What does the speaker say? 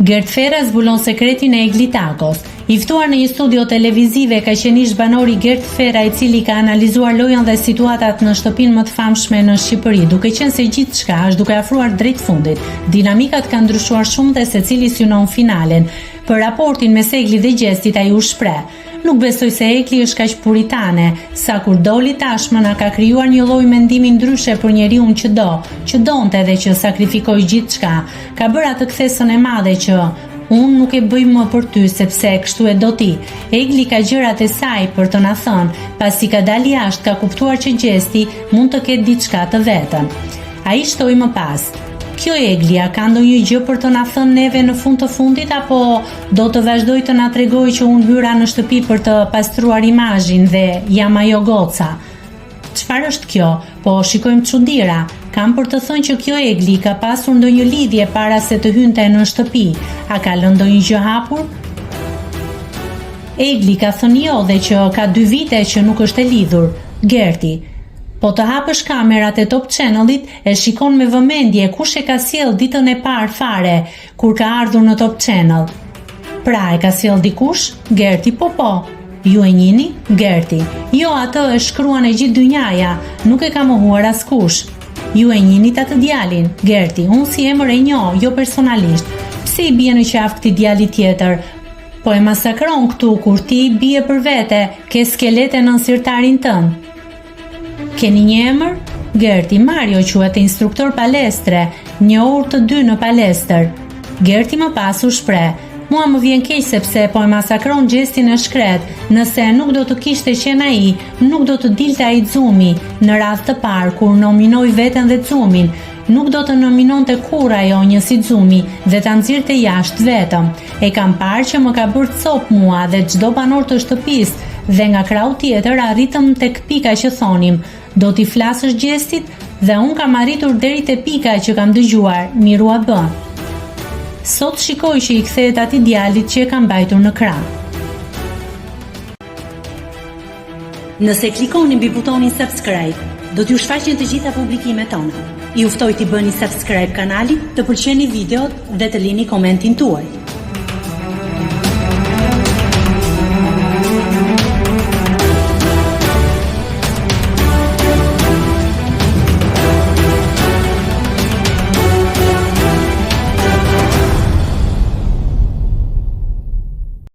Gert Ferra zbulon sekretin e Egli Takos. I ftuar në një studio televizive ka qenë ish-banori Gert Ferra i cili ka analizuar lojën dhe situatat në shtëpinë më të famshme në Shqipëri, duke qenë se gjithçka është duke afruar drejt fundit. Dinamikat kanë ndryshuar shumë dhe secili synon finalen. Për raportin mes Egli dhe Gjestit ai u shpreh. Nuk besoj se Egli është kaq puritane, sa kur doli tashmë na ka krijuar një lloj mendimi ndryshe për njeriun që do, që donte dhe që sakrifikoi gjithçka. Ka bërë atë kthesën e madhe që unë nuk e bëj më për ty sepse kështu e do ti. Egli ka gjërat e saj për të na thënë, pasi ka dalë jashtë ka kuptuar që Gjesti mund të ketë diçka të vetën. Ai shtoi më pas, Kjo Egli a ka ndonjë gjë për të na thënë neve në fund të fundit apo do të vazhdojë të na tregojë që unë hyra në shtëpi për të pastruar imazhin dhe jam ajo goca? Çfarë është kjo? Po shikojmë çudira. Kam për të thënë që kjo Egli ka pasur ndonjë lidhje para se të hynte në shtëpi. A ka lënë ndonjë gjë hapur? Egli ka thënë jo dhe që ka dy vite që nuk është e lidhur. Gerti, Po të hapësh kamerat e Top Channel-it e shikon me vëmendje kush e ka sjellë ditën e parë fare kur ka ardhur në Top Channel. Pra e ka sjellë dikush? Gerti, Po po. Ju e njihni? Gerti, Jo atë e shkruan e gjithë dynjaja, nuk e ka mohuar askush. Ju e njihnit atë djalin? Gerti, Unë si emër e njoh, jo personalisht. Pse i bie në qafë këtij djalit tjetër? Po e masakron këtu kur ti bie për vete, ke skelete nën sirtarin tënd. Keni një emër? Gerti, Mario quhet instruktor palestre, njohur të dy në palestër. Gerti më pas u shpreh, Mua më vjen keq sepse po e masakron Gjestin e shkretë, nëse nuk do të kishte qenë ai, nuk do të dilte ai Xumi, në radhë të parë kur nominoi veten dhe Xumin, Nuk do të nominonte kurrë ajo një si Xumi dhe ta nxirrte jashtë vetëm. E kam parë që më ka bërë copë mua dhe çdo banor të shtëpisë dhe nga krahu tjetër arritëm tek pika që thonim, do t'i flasësh Gjestit dhe unë kam arritur deri te pika që kam dëgjuar, mirë ua bën. Sot shikoj që i kthehet atij djalit që e ka mbajtur në krah. Nëse klikoni mbi butonin subscribe, do t'ju shfaqen të gjitha publikimet tona. Ju ftoj t'i bëni subscribe kanalit, të pëlqeni videot dhe të lini komentin tuaj.